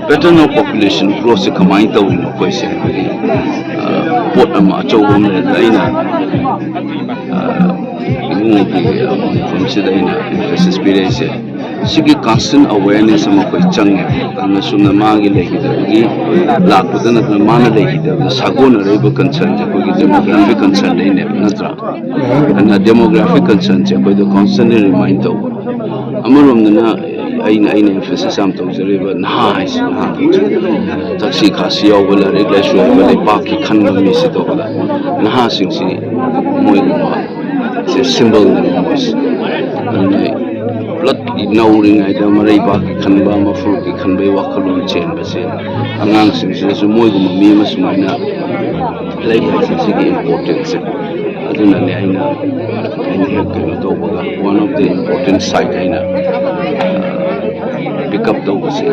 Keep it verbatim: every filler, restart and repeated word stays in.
Patterns of population growth ꯁꯦ ꯀꯃꯥꯏꯅ ꯇꯧꯔꯤꯅꯣ ꯑꯩꯈꯣꯏꯁꯦ ꯍꯥꯏꯕꯒꯤ, ꯑ, ꯄꯣꯠ ꯑꯃ ꯑꯆꯧꯕ ꯑꯃ ꯂꯩꯔꯦ꯫ ꯑꯩꯅ, ꯑ, ꯏꯕꯨꯡꯉꯣꯒꯤ, ꯑ, ꯃꯐꯝꯁꯤꯗ ꯑꯩꯅ emphasis ꯄꯤꯔꯛꯏꯁꯦ, ꯁꯤꯒꯤ constant awareness ꯑꯃ ꯑꯩꯈꯣꯏ ꯆꯪꯉꯦ꯫ ꯑꯗꯨꯅ ꯁꯨꯝꯅ ꯃꯥꯒꯤ ꯂꯩꯈꯤꯗꯕꯒꯤ ꯂꯥꯛꯄꯗ ꯅꯠꯇꯅ ꯃꯥꯅ ꯂꯩꯈꯤꯗꯕꯗ ꯁꯥꯒꯣꯟꯅꯔꯛꯏꯕ concern ꯁꯦ ꯑꯩꯈꯣꯏꯒꯤ demographic concern ꯗꯩꯅꯦꯕ, ꯅꯠꯇ꯭ꯔꯥ? ꯑꯗꯨꯅ demographic concern ꯁꯦ ꯑꯩꯈꯣꯏꯗ constantly remind ꯇꯧꯕ꯫ ꯑꯃꯔꯣꯝꯗꯅ ꯑꯩꯅ, ꯑꯩꯅ emphasis ꯌꯥꯝ ꯇꯧꯖꯔꯤꯕ ꯅꯍꯥ ꯍꯥꯏꯁꯤ, ꯅꯍꯥ ꯊꯛꯁꯤ ꯈꯥꯁꯤ ꯌꯥꯎꯕ, ꯂꯥꯏꯔꯤꯛ ꯂꯥꯏꯁꯨ ꯍꯩꯕ, ꯂꯩꯄꯥꯛꯀꯤ ꯈꯟꯕ ꯃꯤꯁꯤ ꯇꯧꯕꯗ ꯅꯍꯥꯁꯤꯡꯁꯤ ꯃꯣꯏꯒꯨꯝꯕ ꯁꯦ symbol ꯅꯦꯕ ꯃꯣꯏꯁꯦ꯫ ꯑꯗꯨꯅ ꯄꯨꯂꯞ ꯅꯧꯔꯤꯉꯩꯗ ꯃꯔꯩꯕꯥꯛꯀꯤ ꯈꯟꯕ, ꯃꯐꯨꯔꯨꯞꯀꯤ ꯈꯟꯕꯒꯤ ꯋꯥꯈꯜꯂꯣꯟ ꯆꯦꯟꯕꯁꯦ ꯑꯉꯥꯡꯁꯤꯡꯁꯤꯗꯁꯨ ꯃꯣꯏꯒꯨꯝꯕ ꯃꯤ ꯑꯃ ꯁꯨꯃꯥꯏꯅ ꯂꯩ ꯍꯥꯏꯁꯦ, ꯁꯤꯒꯤ importance ꯁꯦ꯫ ꯑꯗꯨꯅꯅꯦ ꯑꯩꯅ, ꯑꯩꯅ ꯍꯦꯛ ꯀꯩꯅꯣ ꯇꯧꯕꯒ, one of the important site ꯑꯩꯅ, ꯑ, pick up ꯇꯧꯕꯁꯦ꯫